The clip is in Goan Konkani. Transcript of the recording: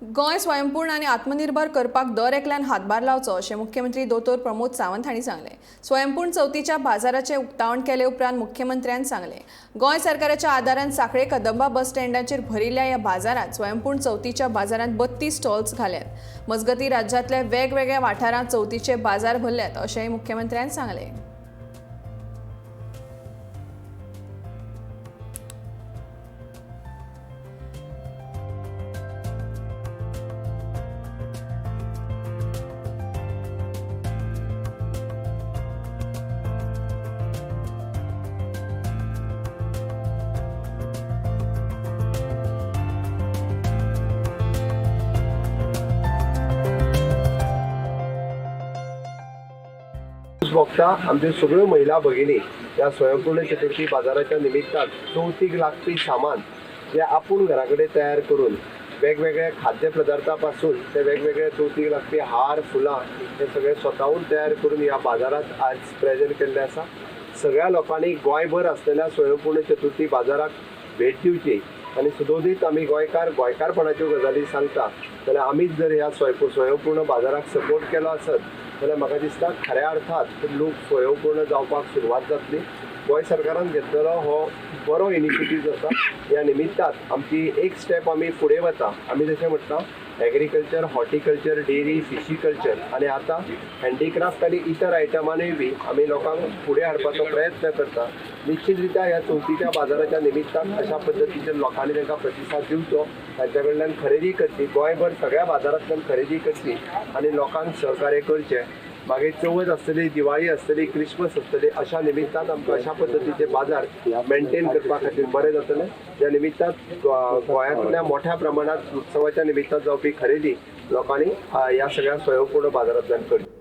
गोंय स्वयंपूर्ण आनी आत्मनिर्भर करपाक दर एकल्यान हातभार लावचो अशें मुख्यमंत्री दोतोर प्रमोद सावंत हांणी सांगलें. स्वयंपूर्ण चवथीच्या बाजाराचें उक्तावण केले उपरांत मुख्यमंत्र्यान सांगलें, गोंय सरकाराच्या आदारान सांखळे कदंबा बस स्टँडाचेर भरिल्ल्या ह्या बाजारांत स्वयंपूर्ण चवथीच्या बाजारांत 32 स्टॉल्स घाल्यात. मजगतीं, राज्यांतल्या वेगवेगळ्या वाठारांत चवथीचे बाजार भरल्यात अशेंय मुख्यमंत्र्यान सांगलें. भोगता आमच्यो सगळ्यो महिला भगिनी ह्या स्वयंपूर्ण चतुर्थी बाजाराच्या निमित्तान चवथीक लागपी सामान जे आपूण घरा कडेन तयार करून वेगवेगळे खाद्य पदार्था पासून ते वेगवेगळे चवथीक लागपी हार, फुलां हे सगळे स्वताहून तयार करून ह्या बाजारांत आज प्रेजेंट केल्ले आसा. सगळ्या लोकांनी गोंयभर आसलेल्या स्वयंपूर्ण चतुर्थी बाजाराक भेट दिवची आनी सुदोदीत आमी गोंयकार गोंयकारपणाच्यो गजाली सांगता जाल्यार आमीच जर ह्या स्वयंपूर्ण बाजाराक सपोर्ट केलो आसत जाल्यार म्हाका दिसता खऱ्या अर्थात लोक स्वयंपूर्ण जावपाक सुरवात जातली. गोंय सरकारान घेतलेलो हो बरो इनिशिएटीव आसा. ह्या निमित्तान आमची एक स्टेप आमी फुडें वता. आमी जशें म्हटलां, एग्रीकल्चर, हॉर्टिकल्चर, डेरी, फिशीकल्चर आनी आतां हँडीक्राफ्ट आनी इतर आयटमानूय बी आमी लोकांक फुडें हाडपाचो प्रयत्न करता. निश्चित रित्या ह्या चवथीच्या बाजाराच्या निमित्तान अशा पद्दतीचे लोकांनी तांकां प्रतिसाद दिवचो, तांच्या कडल्यान खरेदी करची, गोंयभर सगळ्या बाजारांतल्यान खरेदी करची आनी लोकांक सहकार्य करचें. मागीर चवथ आसतली, दिवाळी आसतली, क्रिसमस आसतली, अशा निमित्तान आमकां अशा पद्दतीचे बाजार मेंटेन करपा खातीर बरें जातलें. त्या निमित्तान गोंयांतल्या मोठ्या प्रमाणात उत्सवाच्या निमित्तान जावपी खरेदी लोकांनी ह्या सगळ्या स्वयंपूर्ण बाजारांतल्यान करची.